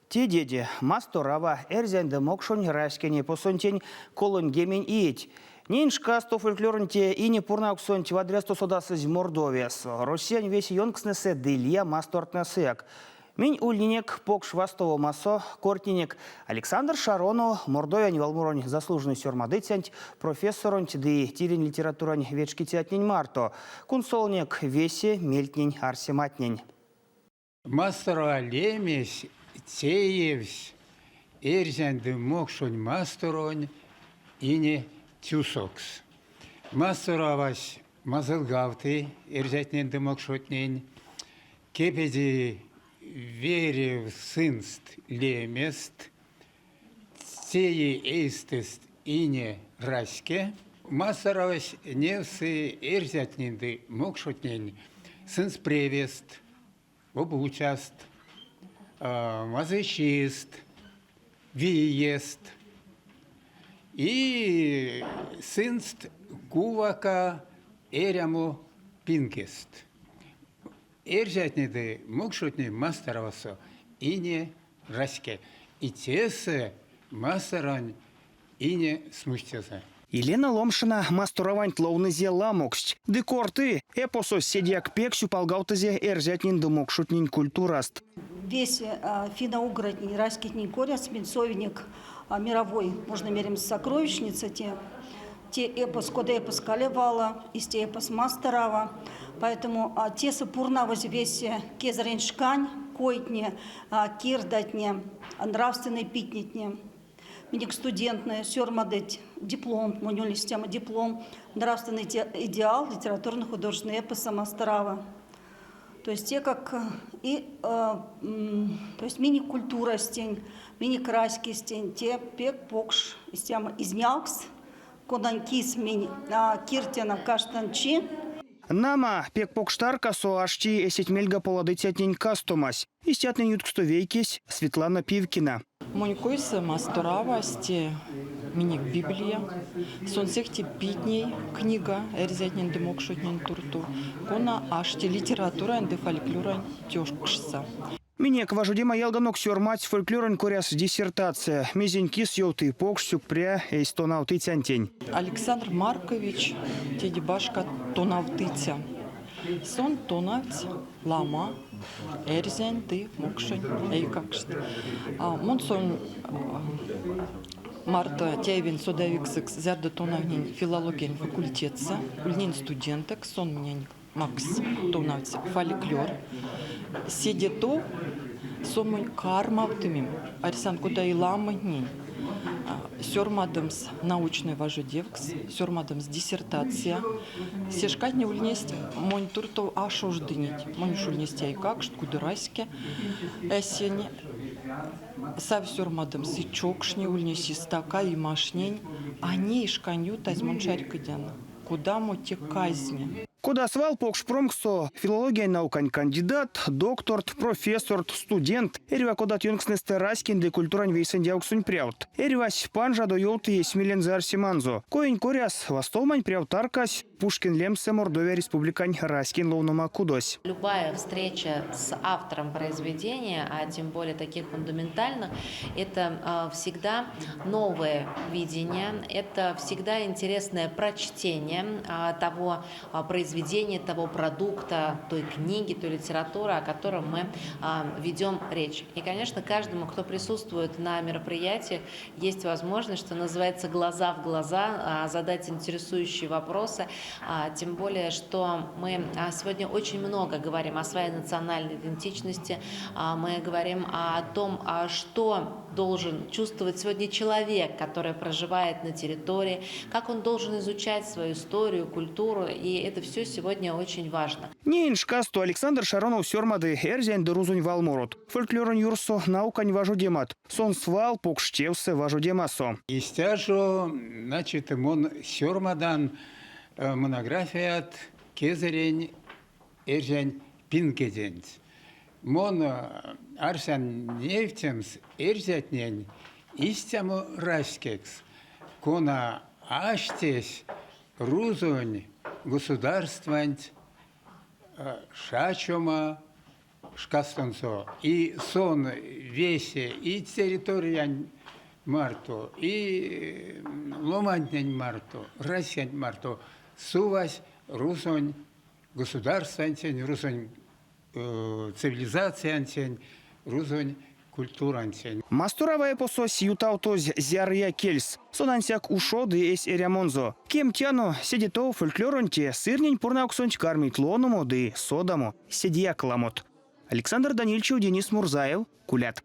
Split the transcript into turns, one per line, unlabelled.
Тедеде Масторава эрзянь ды мокшонь раськень эпосонтень 30 иеть. Неень шкасто фольклоронь те ине пурнавксонть вадрясто содасызь Мордовиясо, Россиянь весе ёнкстнэсэ ды лия мастортнэсэяк. Минь ульнинек покш вастовомасо, кортнинек Александр Шаронов, Мордовиянь валморонь заслуженной сёрмадыцянть, профессоронть ды тиринь литературань вечкицятнень марто. Кунсолынек весе мельтнень-арсематнень.
Масторава лемесь теевсь эрзянь ды мокшонь масторонь ине тюсокс. Масторавась мазылгавты эрзятнень ды мокшотнень, кепеди верев сынст лемест, теи эйстэст ине раське. Масторавась невсы эрзятнень ды мокшотнень сынст превест, обуцяст, мазычист, виест и сынст кувака эрямо пингест. Эрзятне ды мокшотне масторавасо ине раське. И тесэ масторонь ине смустезэ.
Елена Ломшина мастораванть ловнызе ламоксть. Ды корты, эпосось седеяк пек сюпалгавтызе эрзятнень ды мокшотнень культураст.
Весе финно-угротнень раськетнень коряс минь совинек мировой, можно меремс, сокровищница те. Те эпос, кода эпос Калевала, истя эпос Масторава. Поэтому тесэ пурнавозь весе кезэрень шкань койтне, кирдатне, нравственной питнетне. Минек студентнэ сёрмадыть диплом, монь ульнесь тема диплом «Нравственный идеал литературно-художественного эпоса Масторава». То есть те как и то есть минек культурастень, минек раськестень, те пек покш истямо изнявкс, конань кис минь киртяно каштанчи.
Нама, пек покш таркасо ашти эсеть мельга поладыцятнень кастомась. Истятнэнь ютксто вейкесь Светлана Пивкина.
Монь койсэ Масторавась те минек Библия. Сон сехте питней книга эрзятнень ды мокшотнень туртов, кона ашти литературань ды фольклоронь тёкшсо.
Минек важодема ялганок сёрмадсь фольклоронь коряс диссертация. Мезень кис ёвты покш сюкпря эсь тонавтыцянтень.
Александр Маркович теде башка тонавтыця. Сон тонавтсь ламо эрзянь ды мокшонь эйкакшт. Мон сон марто теевинь содавиксэкс, зярдо тонавтнинь филологиянь факультетсэ, ульнинь студентэкс, сон монень макссь тонавтсь фольклор. Седе тов сон монь кармавтымим, арсян, кода и ламотнень, сёрмадомс научной важодевкс, сёрмадомс диссертация. Се шкатне ульнесть монь туртов а шождынеть. Монь уш ульнесть эйкакшт, кудораське эсень. Савсь сёрмадомс и чокшне ульнесь, и стака, и машнень. А ней шкань ютазь мон чарькодян, кодамо те казне.
Кода свал покш промкссо филологиянь наукань кандидат, докторт, профессорт, студентт, эрьва кодат ёнкстнэстэ раськень ды культурань вейсэндявксонь прявтт. Эрьвась панжадо ёвты эсь мелензэ-арсеманзо. Коень коряс, вастовомань прявт таркась, Пушкин лемсэ Мордовия Республикань раськень ловнома кудось.
Любая встреча с автором произведения, а тем более таких фундаментальных, это всегда новое видение, это всегда интересное прочтение того произведения, того продукта, той книги, той литературы, о котором мы ведем речь. И, конечно, каждому, кто присутствует на мероприятиях, есть возможность, что называется, глаза в глаза, задать интересующие вопросы. Тем более, что мы сегодня очень много говорим о своей национальной идентичности, мы говорим о том, что должен чувствовать сегодня человек, который проживает на территории, как он должен изучать свою историю, культуру, и это все сегодня очень важно.
Неень шкасто Александр Шаронов сёрмады эрзянь ды рузонь валморот, фольклоронь юрсо наукань важодемат. Сон свал покш тевсэ важодемасо.
Истя жо, значит, мон сёрмадан монографият кезэрень эрзянь пингеденть. Мон арсян невтемс эрзятнень истямо раськекс, кона аштесь рузонь государстванть шачома. шкастонзо и сон весе и территориянь марто, и ломантнень марто, раськенть марто совась рузонь государствантень, рузонь цивилизациянтень, рузонь культурантень.
Масторава эпосось ютавтозь зярыя кельс. Сон ансяк ушоды эсь эрямонзо. Кемтяно, седе тов фольклоронть сырнень пурнавксонть кармить ловномо ды содамо седеяк ламот. Александр Данильчев, Денис Мурзаев, Кулят.